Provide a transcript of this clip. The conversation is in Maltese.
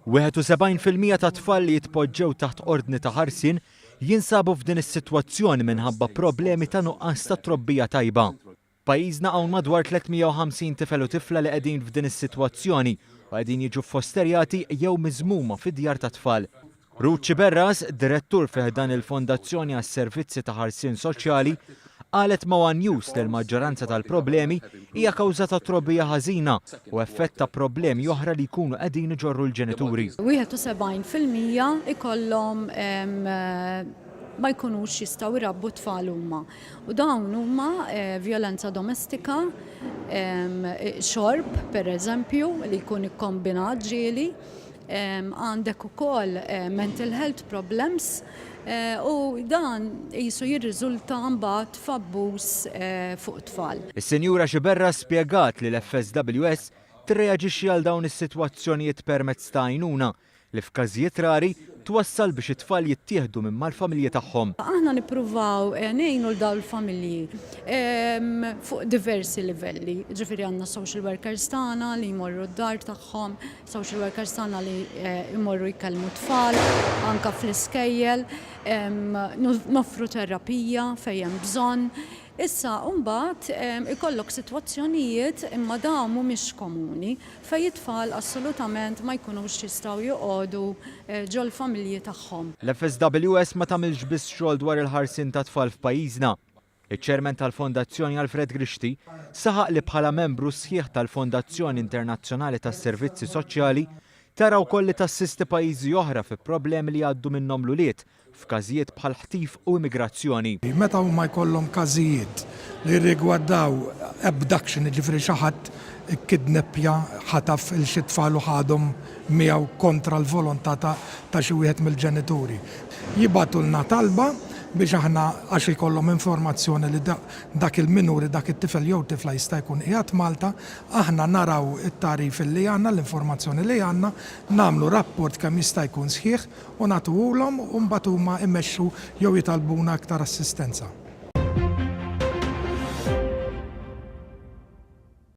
71% tat-tfal li jitpoġġew taħt ordni ta' ħarsien jinsabu f'din is-sitwazzjoni minħabba problemi ta' nuqqas ta' trobbija tajba. F'pajjiżna hawn madwar 350 tifel u tifla li qegħdin f'din is-sitwazzjoni u qegħdin jiġu ffosterjati jew miżmuma fi djar tat-tfal. Ruth Sciberras, Direttur fi ħdan il-Fondazzjoni għas-Servizzi ta' Ħarsien Soċjali, qalet ma' one News li l-maġġoranza tal-problemi hija kawża ta' trobbija ħażina u effett ta' problemi oħra li jkunu qegħdin iġorru l-ġenituri. 71% ikollhom ma jkunux jistgħu jrabbu t-tfal huma. U dawn huma vjolenza domestika, xorb pereżempju li jkun ikkombinat ġieli, Għandek ukoll mental health problems u dan qisu jirriżulta mbagħad f'abbuż fuq tfal. Is-Sinjura Sciberras spjegat li l-FSWS tirreaġixxi għal dawn is-sitwazzjonijiet permezz ta' għajnuna li f'każijiet rari twassal biex it-tfal jittieħdu minn mal-familji tagħhom. Aħna nippruvaw ngħinu 'l dawn il-familji fuq diversi livelli. Jiġifieri għandna social workers tagħna li jmorru d-dar tagħhom, social workers tagħna li jmorru jkellmu t-tfal, anke fl-iskejjel, noffru terapija fejn hemm bżonn. Issa mbagħad ikollok sitwazzjonijiet imma dawn mhumiex komuni fejn it-tfal assolutament ma jkunux jistgħu joqogħdu ġol-familji tagħhom. L-FSWS ma tagħmilx biss xogħol dwar il-ħarsien tat-tfal f'pajjiżna. Iċ-Chairman tal-Fondazzjoni Alfred Grixti saħaq li bħala membru sħiħ tal-Fondazzjoni Internazzjonali tas-Servizzi Soċjali tara wkoll li tassisti pajjiżi oħra fi problemi li jgħaddu minnhom l-ulied f'każijiet bħal ħtif u immigrazzjoni. Meta huma jkollhom każijiet li jirrigwardaw abduction, jiġifieri xi ħadd ikkidneppja, ħataf 'il xi tfal u ħadhom miegħu kontra l-volontà ta' xi wieħed mill-ġenituri. Jibagħtulna talba biex aħna, għax ikollhom informazzjoni li dak il-minuri, dak it-tifel jew tifla jista' jkun qiegħed Malta, aħna naraw it-tagħrif li għandna, l-informazzjoni li għandna, nagħmlu rapport kemm jista' jkun sħiħ u nagħtuhulhom u mbagħad huma jmexxu jew jitalbuna iktar assistenza.